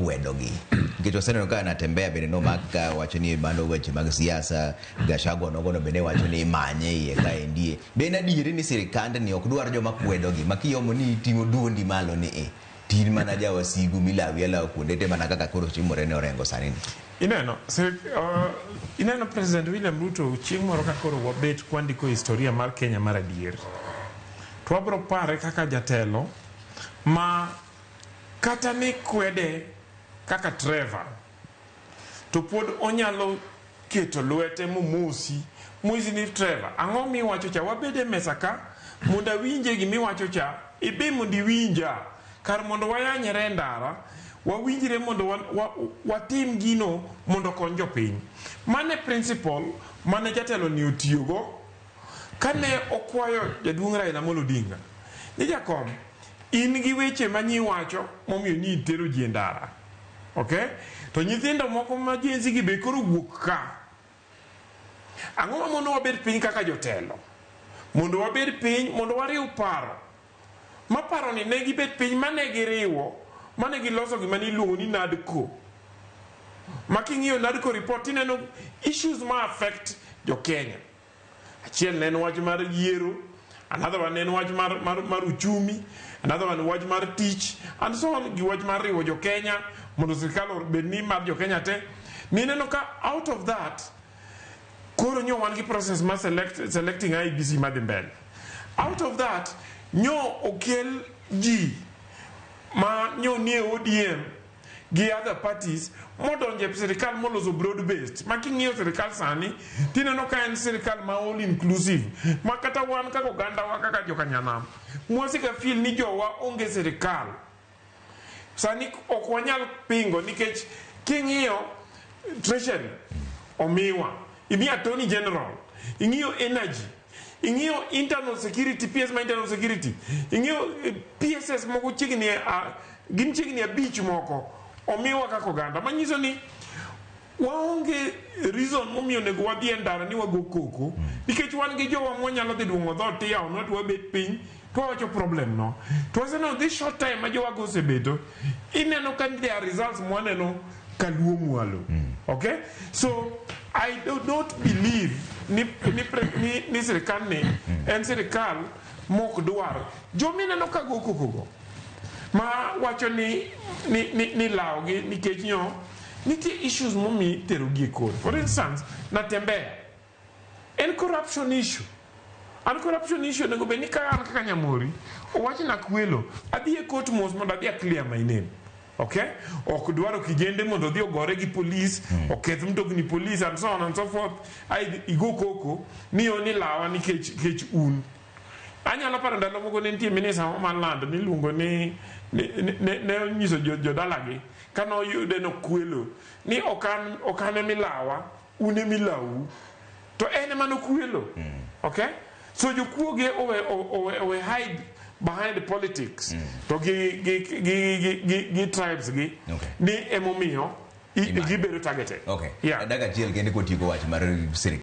kwedogi. Nikech waseneno ka Natembeya bende nomak ka wacho ni mano weche mag siasa, Gachagua nogono bende wacho ni imanye iye kaendie. Be en adieri ni sirikandni ok dwar joma kwedogi ma kiyomo ni iting'o duondi malo ni e to in mana jawasigu milawi alawa kuonde te mana kaka koro timore ne Orengo sani ni. Ineno President William Ruto chieng' moro ka koro wabet kwandiko historia mar Kenya mar adier, to wabro pare kaka jatelo ma kata ni kwede kaka Trevor to pod onyalo keto lwete momosi moisi ni, "Trevor, ang'o miwacho cha? Wabed e mesa ka mondo awinje gimiwacho cha, ibi mondo iwinja kar mondo wayanyre e ndara, wawinjre mondo watim gino mondo okony jopiny." Mane principle mane jatelo ni otiyogo kane okwayo jaduong' Raila Amolo Odinga ni, "Jakom, in gi weche manyi wacho momiyo ni itero ji e ndara, okay? To nyithindo moko ma Gen Z gi be koro wuok ka. Ang'o ma mono wabed piny kaka jotelo mondo wabed piny mondo wariw paro?" Ma paro ni ne gibet piny mane giriwo mane giloso gima niluongo ni NADCO, ma king'iyo NADCO report tineno issues ma affect jo Kenya. Achiel ne en wach mar yiero, another one ne en wach mar uchumi, another one wach mar tich and so on, gi wach mar riwo jo Kenya mondo sirikal obed ni mar jo Kenya te. Mineno ka out of that koro nyo wan gi process mar selecting IEBC madhi mbele. Out of that nyo okel ji ma nyo nie ODM gi other parties modonjo e sirikal moloso broad based, ma king'iyo sirikal sani tineno ka en sirikal ma all inclusive, ma kata wan kaka ogandawa, kaka jokanyanam mwasika feel ni jowa onge sirikal sani ok wanyal pingo, nikech king'iyo treasury omiwa, imiyo attorney general, ing'iyo energy, ing'iyo internal security, PS ma internal security, ing'iyo PSS moko chiegni gin chiegni abich moko omiwa kaka oganda, manyiso ni waonge reason momiyo onego wadhi e ndara ni wago koko, nikech wan gi jowa mwanyalo dhi duong'o dhoot tiyawonwa to wabet piny to wawacho problem no. To waseneno this short time ma jowago osebeto, ineno ka there are results mwaneno kaluo mwalo. Okay, so I do not believe ni sirikal ni en sirikal mok dwar jomineno ka go koko go ma wacho ni lawogi, nikech nyo nitie issues momi terogi e court. For instance, Natembeya en corruption issue, an corruption issue onego bed ni ka an kaka Nyamori owachna kwelo, adhi e court mos mondo adhi a clear my name, okay? Ok dwaro kijende mondo odhi ogore gi police, oketh mtokni police and so on and so forth, ai igo koko ni oni lawa nikech un. Anyalo paro ndalo moko ne nitie minista moro mar land miluongo ni ne onyiso jodalagi kane oyude nokwelo ni ok an emilawa, un emilawu, to en ema nokwelo. Okay, so jokuoge owe hide behind politics to gi tribes gi ni emomiyo Imanyo. gibedo targeted. Okay. Yeah. Dakika achiel kende kotieko wach mar sirikal.